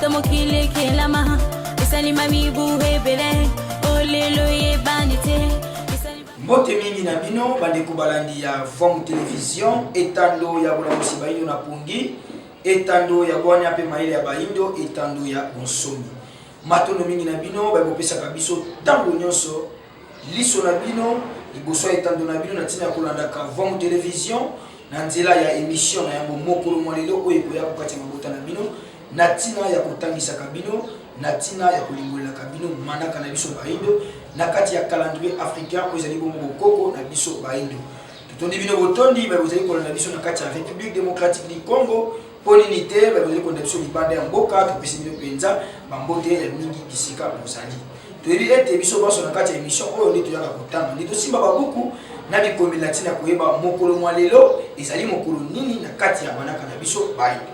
Uta mokili ekelama esalima mibu ebele olelo eyebani te. Mbote mingi na bino bandeko balandi ya Vom Television, etando ya bolamusi baindo na pongi, etando ya bwania mpe mayele ya baindo, etando ya bonsomi. Matondo mingi na bino baye bopesaka biso ntango nyonso liso na bino liboso ya etando na bino na ntina ya kolandaka Vom Television na nzela ya emission na yango mokolo mwa lelo oyo ekoya kokati ya mabota na bino na ntina ya kotangisaka bino na ntina ya kolimbolelaka bino manaka na biso baindo na kati ya calendrier africain oyo ezali bongo bokoko na biso baindo. Totondi bino botondi baye bozali kolanda biso na kati ya République démocratique du Congo. Mpo nini te baye bozali kolanda biso libanda ya mboka, topesi bino mpenza bambote ya mingi bisika bozali. Toyebi ete biso banso na kati ya emission oyo nde toyaka kotanga, nde tosimba babuku na bikomeli na ntina ya koyeba mokolo mwa lelo ezali mokolo nini na kati ya manaka na biso baindo.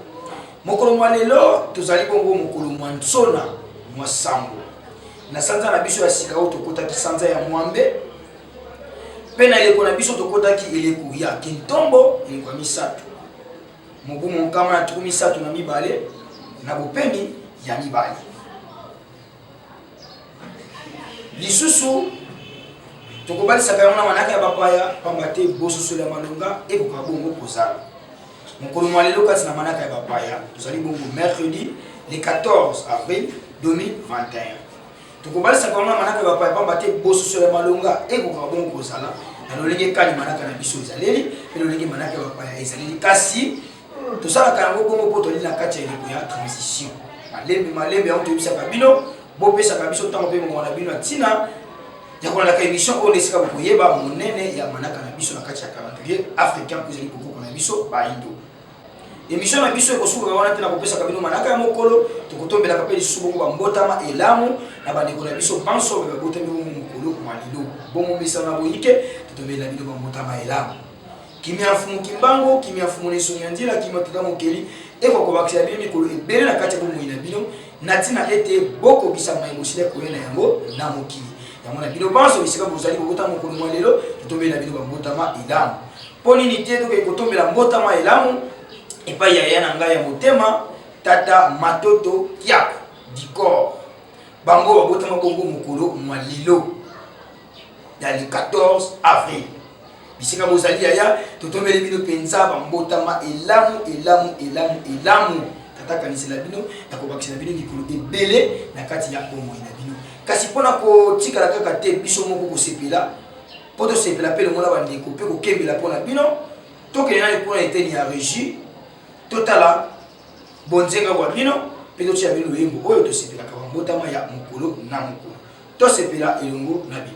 Mokolo mwa lelo tozali bongo mokolo mwa nsona mwa sambo na sanza na biso ya sika oyo tokotaki sanza ya mwambe, mpe na eleko na biso tokotaki eleko ya kintombo, eleko ya misato, mobu monkama na 32 na bopemi ya mibale. Lisusu, tokobalisaka yango na manaka ya bapaya, pamba te bososoli ya malonga ekoka bongo kozala. Mokolo mwa lelo kati na manaka ya bapaya, tozali bongo mercredi le 14 avril 2021. Tokobalisaka yango na manaka ya bapaya, pamba te bososoli ya malonga ekokaka bongo kozala na lolenge kani manaka na biso ezaleli mpe lolenge manaka ya bapaya ezaleli. Kasi tosalaka yango bongo mpo tozali na kati ya eleko ya transition. Malembe malembe yango toyebisaka bino, bopesaka biso ntango mpe ngonga na bino ya ntina ya kolandaka emission oyo, nde esika bokoyeba monene ya manaka na biso na kati ya calendrier africain oyo ezali bokoko na biso baindo. Emission na biso ekosukaka wana te na kopesaka bino manaka ya mokolo, tokotombelaka mpe lisusu bongo bambotama elamu na bandeko na biso banso oyo babotami bongo mokolo mwa lelo. Bongo mesana na boyike, totombeli na bino bambotama elamu. Kimia ya Mfumu Kimbangu, kimia ya Mfumu Nesoni ya Nzila, kimia Tata Mokeli ekoka kobakisela bino mikolo ebele na kati ya bomoi na bino, na ntina ete bokokisa maye bosila koya na yango na mokili. Yango na bino banso bisika bozali kobota mokolo mwa lelo, totombeli na bino bambotama elamu. Mpo nini te tokei kotombela mbotama elamu epai ya yaya na ngai ya motema, Tata Matoto Kiaku Dikor. Bango babotama bongo mokolo mwa lelo ya le 14 avril. Bisika bozali yaya, totombeli bino mpenza bambotama elamu elamu elamu elamu. Tata akanisela bino ya kobakisela bino mikolo ebele na kati ya bomoi na bino. Kasi mpo na kotikala kaka te biso moko kosepela, mpo tosepela mpe elongo na bandeko mpe kokembela mpo na bino, tokende nani mpo na eteni ya regie, totala bonzenga bwa bino mpe totia bino loyembo oyo tosepelaka bambotama ya mokolo na mokolo. Tosepela elongo na bino.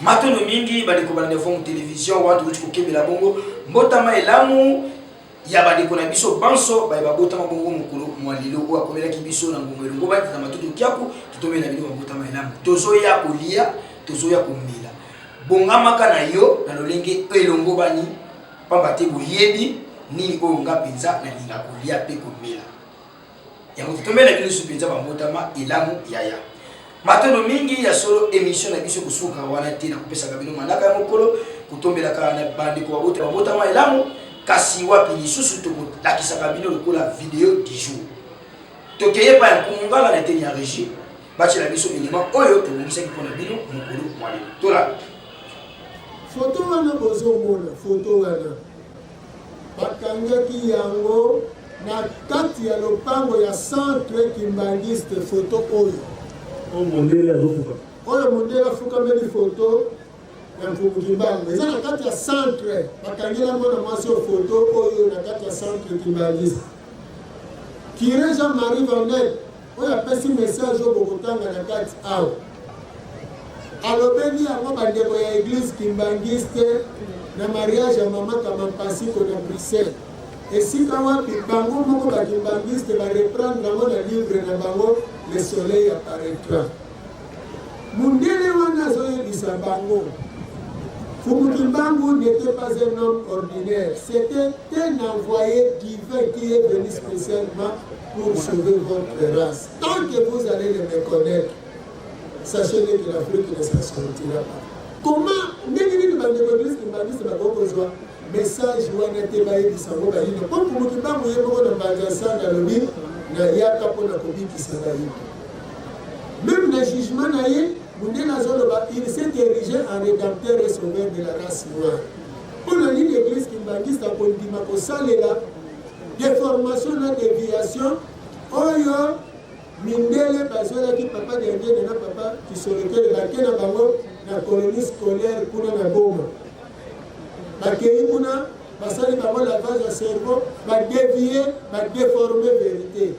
Matondo mingi bandeko balanda Vongo Television, wana towuti kokembela bongo mbotama elamu ya bandeko na biso banso baye babotama bongo mokolo mwa lelo oyo akomelaki biso na ngonga elongo bani na matoto kiaku. Totombeli na bino bambotama elamu. Tozoya kolia, tozoya komela, bongamaka na yo na lolenge elongobani, pamba te boyebi nini oyo nga mpenza nalinga kolia mpe komela. Yango totombeli na bino lisusu mpenza bambotama elamu yaya. Matondo mingi ya solo. Emission na biso kosuka wana te na kopesaka bino manaka ya mokolo, kotombelaka na bandeko babota babotama elamu, kasi wapi lisusu tokolakisaka bino lokola video du jour. Tokeye epai ya Nkumu Ngala na eteni ya regie, batiela biso elema oyo tobongisaki mpo na bino mokolo mwa lelo. Tolanda. Foto wana bozomona, foto wana bakangaki yango na kati ya lopango ya centre kimbanguiste. Foto oyo oyo mondele azofuka, oyo mondele afukameli, foto ya Mfumu Kimbangu eza na kati ya centre. Bakangela mwana mwasi oyo foto oyo na kati ya centre kimbanguiste. Curé Jean-Marie Van Eyck oyo apesi message oyo bokotanga na kati awa. Alobeli yango bandeko ya eglise kimbanguiste na mariage ya mama Kamampasiko na Bruxelles, esika wapi bango moko ba kimbanguiste ba reprendre yango na livre na bango Le Soleil apparaîtra. Mundele wana azoyebisa bango Fumu Kimbangu n'était pas un homme ordinaire, c'était un envoyé divin qui est venu spécialement pour sauver votre race. Tant que vous allez le méconnaître, sachez-le que l'Afrique ne s'en sortira pas. Comment ndenge nini bandeko église kimbanguiste bakoki kozwa message wana te bayebisa yango bayindo mpo Mfumu Kimbangu ye moko na mbanza nsanda alobi nayaka mpo na kobikisa bayindo. Meme na jugement na ye mundele azoloba il s'est érigé en rédempteur et sauveur de la race noire. Mpo na nini église kimbanguiste akondima kosalela déformation na déviation oyo mindele bazwelaki papa Diangienda na papa Kisolokele bake na bango na colonie scolaire kuna na Boma, bakei kuna basali bango lavage ya cerveau, badevie badeforme verité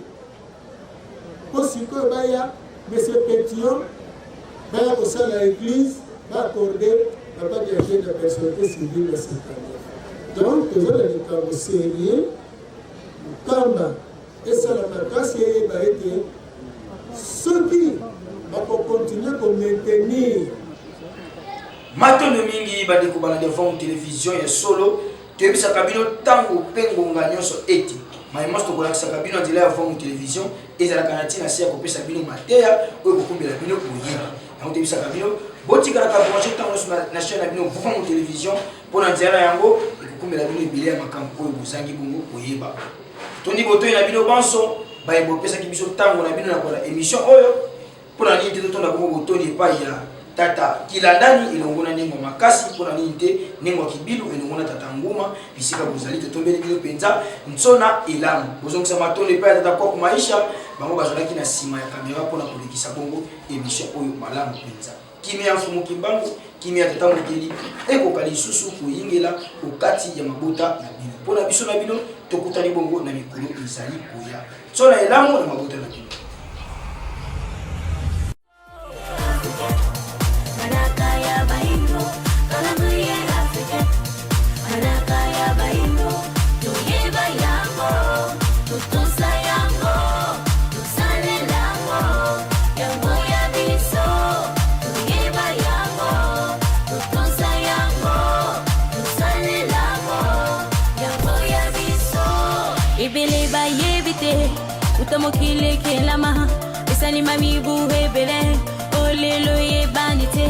mpo sikoyo baya monsieur Petion baya kosala église baaccorde papa Diangienda personnalité civile na 59. Donc toza na likambo sérieux. Nkamba esala makasi eyeba ete soki bakokontinue komaintenir. Matondo mingi bandeko balandi ya Vangu Television ya solo. Toyebisaka bino ntango mpe ngonga nyonso ete maye manso tokolakisaka bino na nzela ya Vangu Television ezalaka na ntina se ya kopesa bino mateya oyo ekokumbela bino boyebi. Yango toyebisaka bino botikalaka branche ntango nyonso na chaîne na bino Vangu Television mpo na nzela na yango ekokumbela bino ebele ya makambo oyo bozangi bongo koyeba. Tondi botoyi na bino banso baye bopesaki biso ntango na bino na kolanda emission oyo. Mpo na nini te totonda bongo botondi epai ya tata Kilandani elongo na Nengwa Makasi? Mpo na nini te Nengwa Kibilu elongo na tata Nguma? Bisika bozali totombeli bino mpenza nsona elamu. Bozongisa matondo epai ya tata Kwaku Maisha, bango bazalaki na nsima ya kamera mpo na kolekisa bongo emission oyo malamu mpenza. Kimia ya Mfumu Kimbangu, kimia ya Tata Mokeli ekoka lisusu koyingela okati ya mabota na bino. Mpo na biso na bino, tokutani bongo na mikolo ezali koya. Tsona elamu na mabota na bino. Manaka ya baindo, calendrier africain. Manaka ya baindo, toyeba yango, totosa yango, tosalela yango, yango ya biso. Toyeba yango, totosa yango, tosalela yango, yango ya biso. Ebele bayebi te, uta mokili ekelama, esalima mibu ebele, olelo eyebani te.